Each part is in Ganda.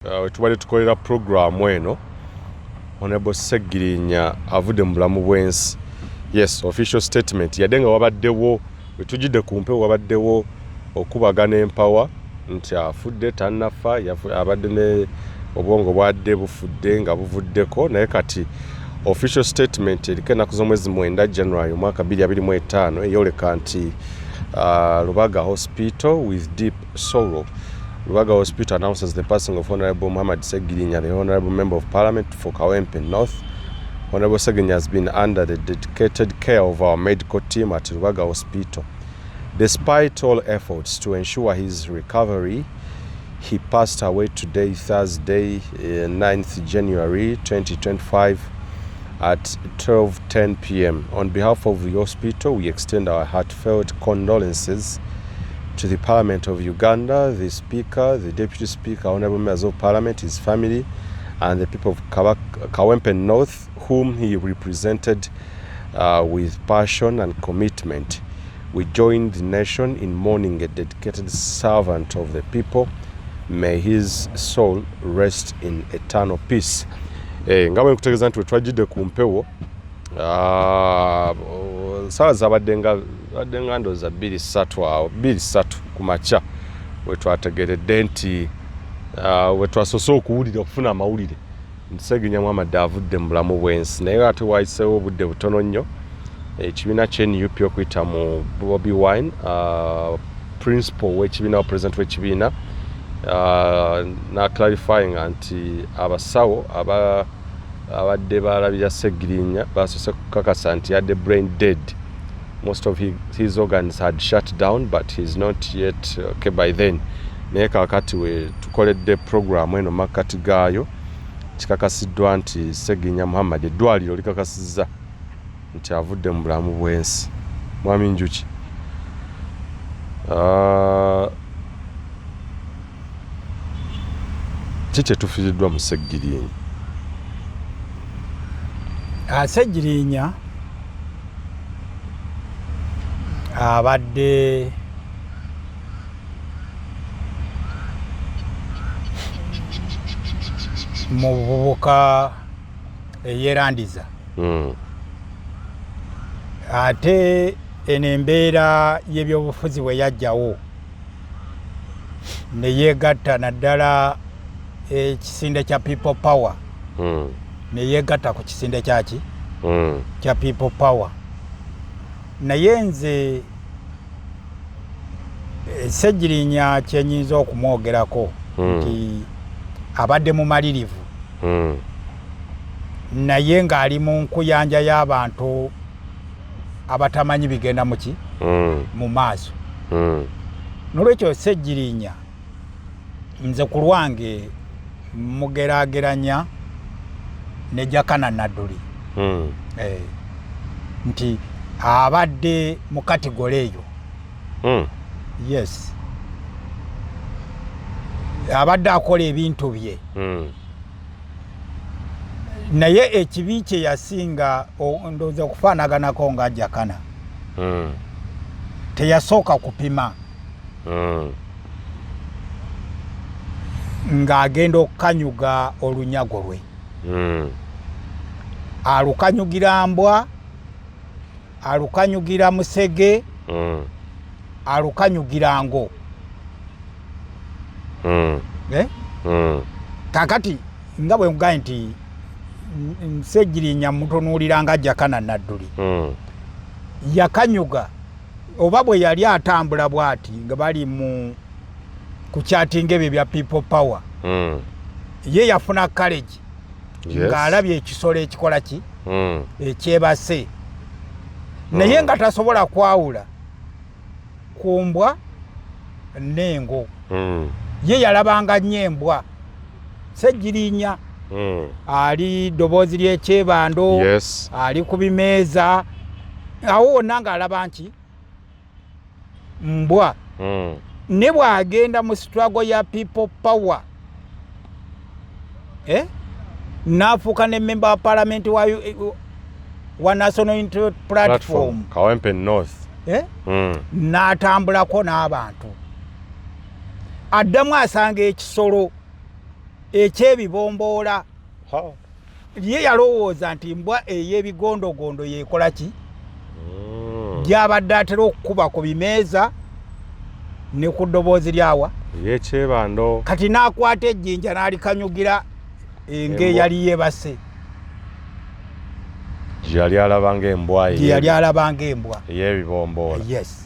Wetubadde tukolera puroguramu eno, Honorable Ssegirinya avudde mu bulamu bw'ensi. Yes, official statement yadde nga wabaddewo wetujjidde ku mpewo, wabaddewo okubagana empawa nti afudde, tannafa, abadde ne obwongo bwadde bufudde nga buvuddeko, naye kati official statement eriko ennaku z'omwezi 9 January omwaka 2025 eyoleka nti Lubaga Hospital, with deep sorrow, Lubaga Hospital announces the passing of Honorable Muhammad Ssegirinya, the Honorable Member of Parliament for Kawempe North. Honorable Ssegirinya has been under the dedicated care of our medical team at Lubaga Hospital. Despite all efforts to ensure his recovery, he passed away today, Thursday, 9th January 2025 at 12:10 p.m. On behalf of the hospital, we extend our heartfelt condolences to the Parliament of Uganda, the Speaker, the Deputy Speaker, Honorable Members of Parliament, his family, and the people of Kawempe North, whom he represented with passion and commitment. We join the nation in mourning a dedicated servant of the people. May his soul rest in eternal peace. Nga bwe nkutegeeza nti wetwajjidde ku mpewo, saawa zabadde nga ndowooza 2:03 awo, 2:03 ku makya, wetwategeredde nti wetwasoose okuwulira, okufuna amawulire nti Ssegirinya Muhammad avudde mu bulamu bw'ensi. Naye ate wayiseewo obudde butono nnyo, ekibiina kye NUP okuyita mu Bobi Wine, principal w'ekibiina wa president w'ekibiina, na clarifying nti abasawo abadde balabira Ssegirinya basoose kukakasa nti yadde brain dead, most of his organs had shut down, but he's not yet okay by then. Naye kakati we tukoledde program eno, makkati gaayo kikakasiddwa nti Ssegirinya Muhammad, eddwaliro likakasizza nti avudde mu bulamu bw'ensi. Mwami Njuki, ki kyetufiiriddwa mu Ssegirinya? Ssegirinya abadde muvubuka eyerandiza. Ate eno embeera y'ebyobufuzi bwe yajjawo ne yeegatta naddala ekisinde kya People Power, ne yeegatta ku kisinde kyaki kya People Power. Naye nze Ssegirinya kyenyinza okumwogerako nti abadde mumalirivu, naye ng'ali mu nkuyanja y'abantu abatamanyi bigenda muki mu maaso. Nolwekyo Ssegirinya nze ku lwange mugeraageranya ne Jakana Nadduli, nti abadde mu category eyo. Yes, abadde akola ebintu bye, naye ekibi kye yasinga ndowooza okufaanaganako nga Jakana, teyasooka kupima ng'agenda okukanyuga olunyago lwe. Alukanyugira mbwa, alukanyugira musege, alukanyugira ngo. Eh? Kakati nga bwe nkugambye nti Ssegirinya mutunuulira nga Jakana Nadduli. Yakanyuga oba bwe yali atambula bw'ati nga bali mu kukyatinga ebyo bya People Power, ye yafuna courage ng'alabye ekisolo ekikola ki, ekyebase, naye nga tasobola kwawula ku mbwa n'engo. Ye yalabanga nnyo embwa. Ssegirinya ali ddoboozi ly'ekyebando, ali ku bimeeza awo wonna ng'alaba nki mbwa. Ne bw'agenda mu struggle ya People Power, eh? N'afuuka ne member wa parliament wa National Unity Platform, Platform. Kawempe North. Eh? N'atambulako n'abantu, addamu asanga ekisolo. Ekyebibomboola ye yalowooza nti mbwa ey'ebigondogondo yekola ki? Gyabadde atera okukuba ku bimeeza ne ku ddoboozi lyawa eyekyebando. Kati n'akwata ejjinja n'alikanyugira engo eyali yebase, gyeyali alaba ng'embwa, gye yali alaba ng'embwa ey'ebibomboola. Yes.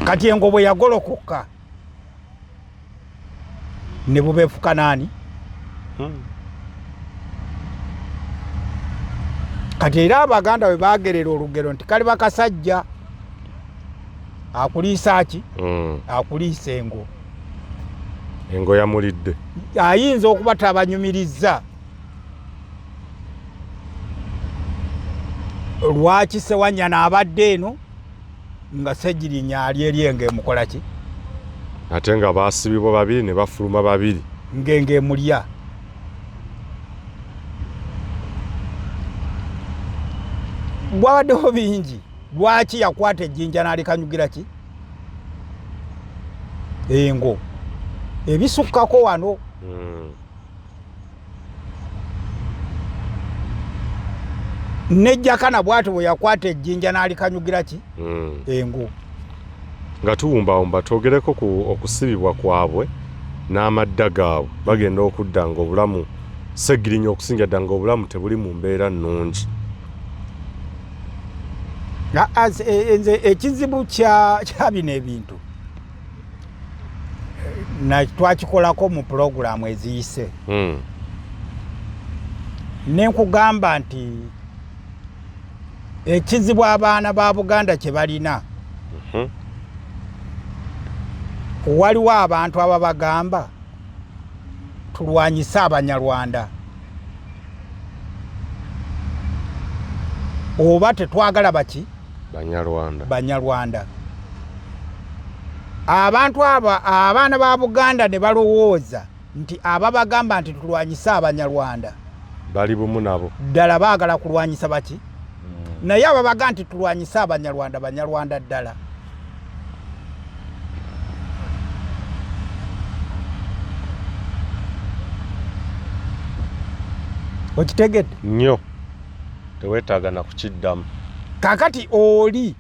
Kati engo bwe yagolokoka ne bubeefuka naani? Kati era Abaganda bwe bagerera olugero nti kali bakasajja akuliisa ki? Akuliisa engo. Engo yamulidde. Ayinza okuba tabanyumirizza lwaki Sewanyana abadde eno nga Segirinya ali eri engo emukola ki? Ate nga basibibwa babiri ne bafuluma babiri. Ng'engo emulya. Bwabaddeho bingi. Lwaki yakwata ejjinja n'alikanyugira ki engo? Ebisukkako wano. Nejjakana bwati bwe yakwata ejjinja n'alikanyugira ki engo. Nga tuwumbawumba, twogereko ku okusibibwa kwabwe n'amadda gaabwe. Bagenda okudda nga obulamu, Segirinya okusinga dda, nga obulamu tebuli mu mbeera nnungi. Nze ekizibu kya bino ebintu na twakikolako mu pulogulaamu eziyise, ne nkugamba nti ekizibu abaana ba Buganda kye balina, waliwo abantu ababagamba tulwanyise Abanyarwanda oba tetwagala baki? Banyarwanda. Banyarwanda. Abantu abo, abaana ba Buganda ne balowooza nti ababagamba nti tulwanyise Abanyarwanda bali bumu nabo. Ddala baagala kulwanyisa baki? Naye ababaga nti tulwanyise Abanyarwanda, Banyarwanda ddala. Okitegedde? Nnyo, teweetaaga na kukiddamu. Kakati oli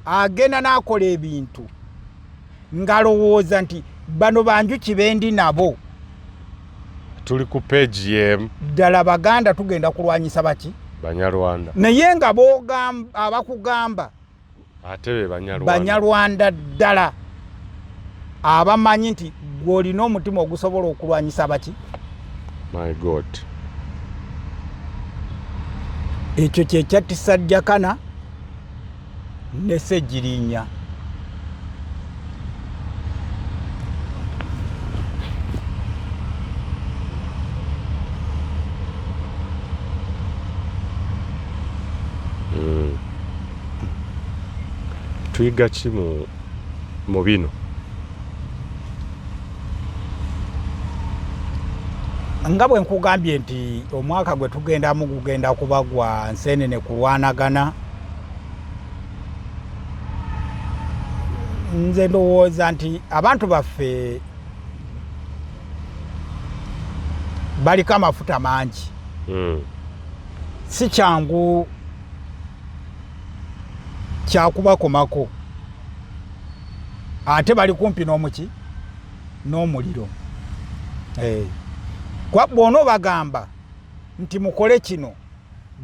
agenda n'akola ebintu ng'alowooza nti bano banjuki bendi nabo, tuli ku peegi y'emu, ddala Baganda, tugenda kulwanyisa baki? Banyarwanda. Naye nga abakugamba ate be Banyarwanda. Banyarwanda ddala, abamanyi nti gw'olina omutima ogusobola okulwanyisa baki? My God. Ekyo kyekyattisa Jakana ne Segirinya. Tuyiga ki mu bino? Nga bwe nkugambye nti omwaka gwe tugendamu gugenda kuba gwa nsenene kulwanagana, nze ndowooza nti abantu baffe baliko amafuta mangi. Si kyangu kyakubakomako, ate bali kumpi n'omuki n'omuliro. Eh. Bw'ona obagamba nti mukole kino,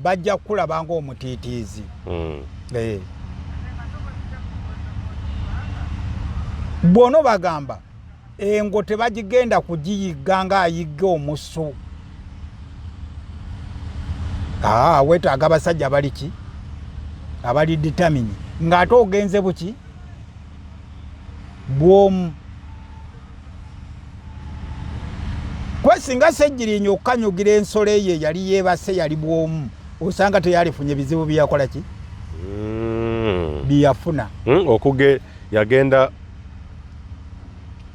bajja kukulaba ng'omutiitiizi. Eh. Bw'ona obagamba engo tebagigenda kugiyigga ng'ayigga omusu, aa weetaaga abasajja abali ki, abali determined, ng'ate ogenze buki bwomu kwesinga Segirinya okukanyugira ensolo eyo eyali yeebase yali bwomu, osanga teyalifunye bizibu byeyakola ki, byeyafuna. Okuge yagenda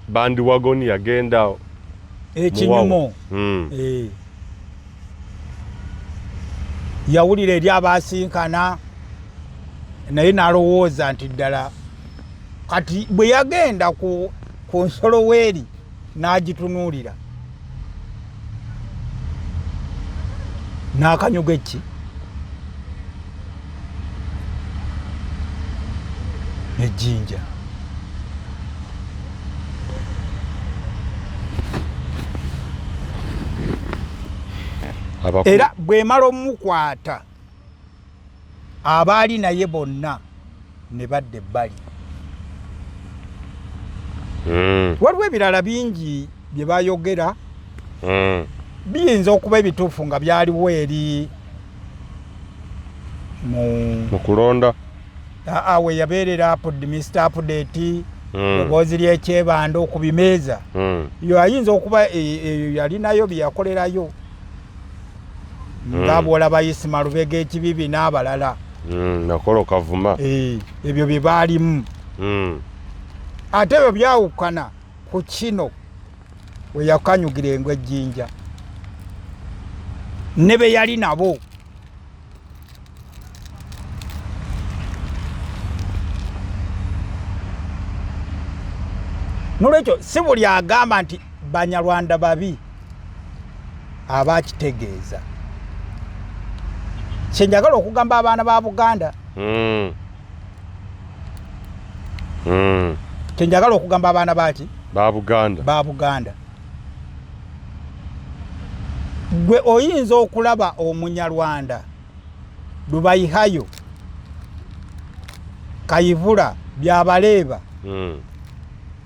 bandwagon, yagenda ekinyumo. Eh. Yawulira eri abasinkana naye n'alowooza nti ddala kati bwe yagenda ku ku nsolo weeri n'agitunuulira n'akanyuga eki ejjinja. Era bwemala omukwata abaali naye bonna ne badda ebbali. Waliwo ebirala bingi bye bayogera biyinza okuba ebituufu nga byaliwo eri mu kulonda aa we yabeerera Mr Update, ddoboozi ly'ekyebando ku bimeeza. Yo ayinza okuba eyo yalinayo bye yakolerayo nga bw'olaba Isma Lubega ekibibi n'abalala. Nakolo Kavuma. Ebyo bye baalimu. Ate ebyo byawukana ku kino we yakanyugira engwe ejjinja ne be yali nabo. Nolwekyo si buli agamba nti Banyarwanda babi aba akitegeeza. Kyenjagala okugamba abaana ba Buganda, kyenjagala okugamba abaana baki ba Buganda, ba Buganda, gwe oyinza okulaba Omunyarwanda Lubayihayo Kayivula Byabaleeba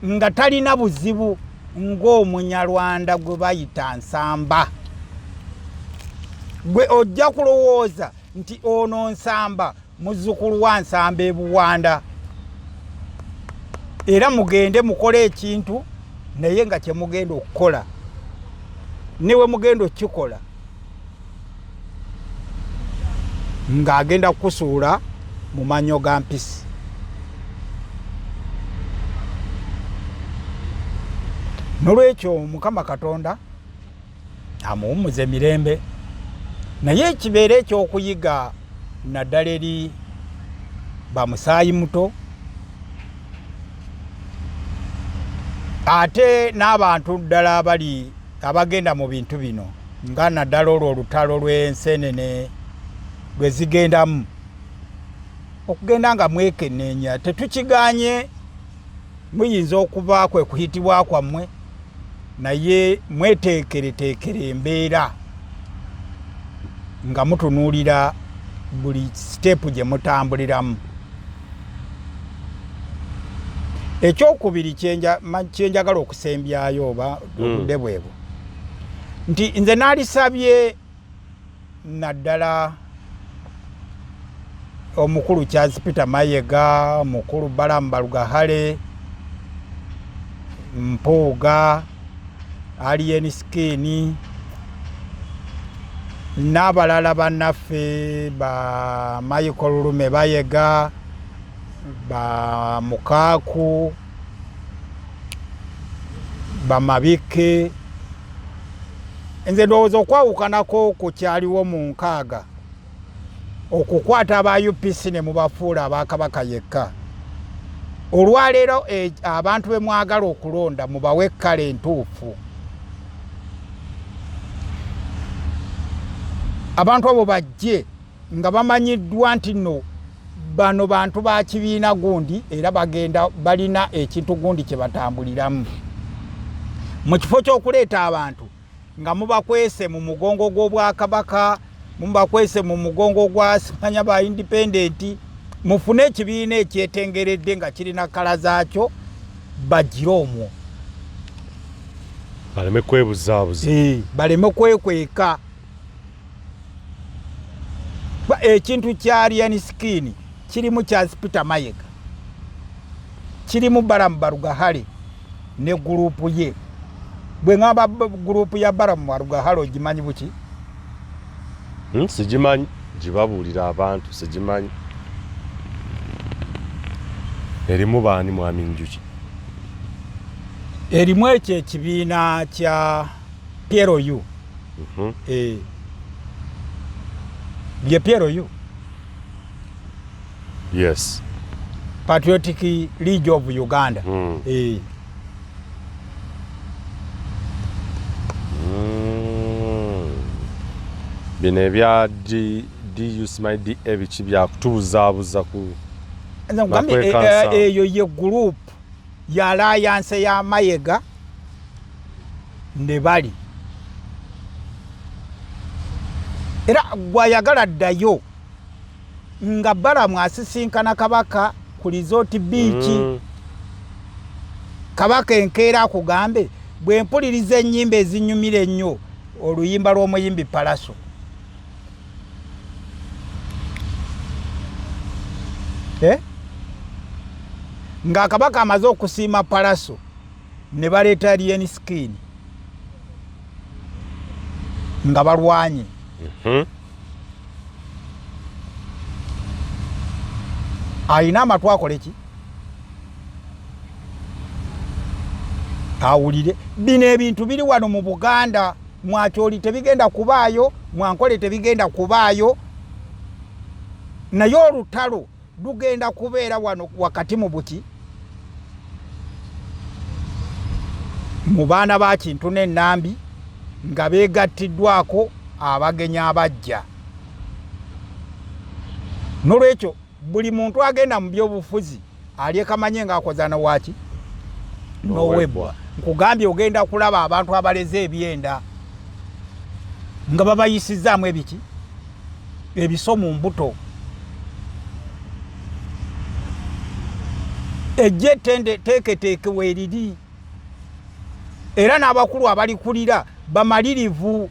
nga talina buzibu ng'Omunyarwanda gwe bayita Nsamba. Gwe ojja kulowooza nti ono Nsamba muzzukulu wa Nsamba e Buwanda, era mugende mukole ekintu naye nga kyemugenda okukola newe mugenda okukikola ng'agenda kukusuula mu mannyo ga mpisi. Nolwekyo Mukama Katonda amuwummuze mirembe, naye ekibeera ekyokuyiga naddala eri bamusaayi muto ate n'abantu ddala abali abagenda mu bintu bino, nga naddala olwo olutalo lw'ensenene lwe zigendamu okugenda nga mwekenneenya. Tetukiganye, muyinza okuba kwe kuyitibwa kwammwe, naye mweteekereteekere embeera nga mutunuulira buli siteepu gye mutambuliramu. Ekyokubiri kyenjagala okusembyayo oba obudde bwebwo, nti nze naalisabye naddala omukulu Charles Peter Mayega, mukulu Balaam Barugahare, Mpuuga, Alien Skin n'abalala bannaffe ba Michael Lume Bayega, ba Mukaaku, ba Mabike. Nze ndowooza okwawukanako ku kyaliwo mu 60 okukwata aba UPC ne mubafuula abakabaka yekka. Olwaleero abantu be mwagala okulonda mubawe ekkala entuufu. Abantu abo bajje nga bamanyiddwa nti nno bano bantu ba kibiina gundi, era bagenda balina ekintu gundi kye batambuliramu. Mu kifo ky'okuleeta abantu nga mubakwese mu mugongo gw'obwakabaka, mubakwese mu mugongo gwa simanya ba independent, mufune ekibiina ekyetengeredde nga kirina kala zaakyo, bagire omwo baleme kwebuzaabuza, baleme kwekweka. Ekintu kya Alien Skin kirimu Charles Peter Mayega, kirimu Balaam Barugahare ne gurupu ye. Bwe ŋŋamba gurupu ya Balaam Barugahare ogimanyi buki? Sigimanyi, gibabuulira abantu, sigimanyi. Erimu baani mwami Njuki? Erimu ekyo ekibiina kya PLU. Bye PLU. Yes. Patriotic League of Uganda. Bino ebya DU simanyi DA biki byakutubuzaabuza ku Nze nkugambye, Bakwekansa. eyo ye group ya alliance ya Mayega ne bali era gwayagala ddayo nga Balamu asisinkana Kabaka ku Resort Beach. Kabaka enkeera akugambe bwe mpuliriza ennyimba ezinyumira ennyo oluyimba lw'omuyimbi Palaso. Nga Kabaka amaze okusiima Palaso ne baleeta Alien Skin nga balwanye. Alina amatu akole ki? Awulire. Bino ebintu biri wano mu Buganda, Mwakyoli tebigenda kubaayo, Mwankole tebigenda kubaayo, naye olutalo lugenda kubeera wano wakati mu buki mu baana ba Kintu n'Ennambi nga beegattiddwako abagenyi abajja. N'olwekyo buli muntu agenda mu byobufuzi alyekamanye ng'akoza waki n'owebbwa. Nkugambye ogenda kulaba abantu abaleze ebyenda nga babayisizaamu ebiki ebiso mu mbuto. Ejje tende teeketeeke weeriri era n'abakulu abalikulira bamalirivu.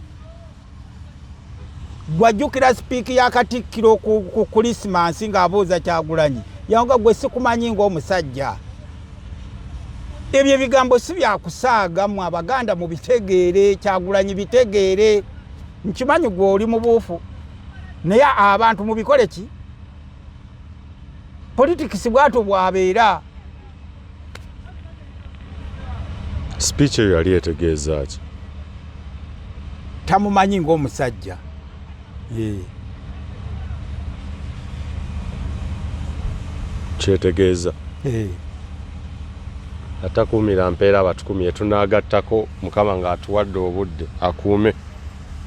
Gwajjukira sipiiki ya Katikkiro ku Kulisimansi ng'abuuza Kyagulanyi, yanga gwe sikumanyi ng'omusajja. Ebyo ebigambo si byakusaaga, mu Abaganda mubitegeere, Kyagulanyi bitegeere. Nkimanyi gwe oli mubuufu, naye abantu mubikole ki? Politikisi bwatyo bwabeera. Speech eyo yali etegeeza ki? Tamumanyi ng'omusajja. Kyetegeeza atakuumira mpeera abatukumye, tunaagattako Mukama ng'atuwadde obudde akuume.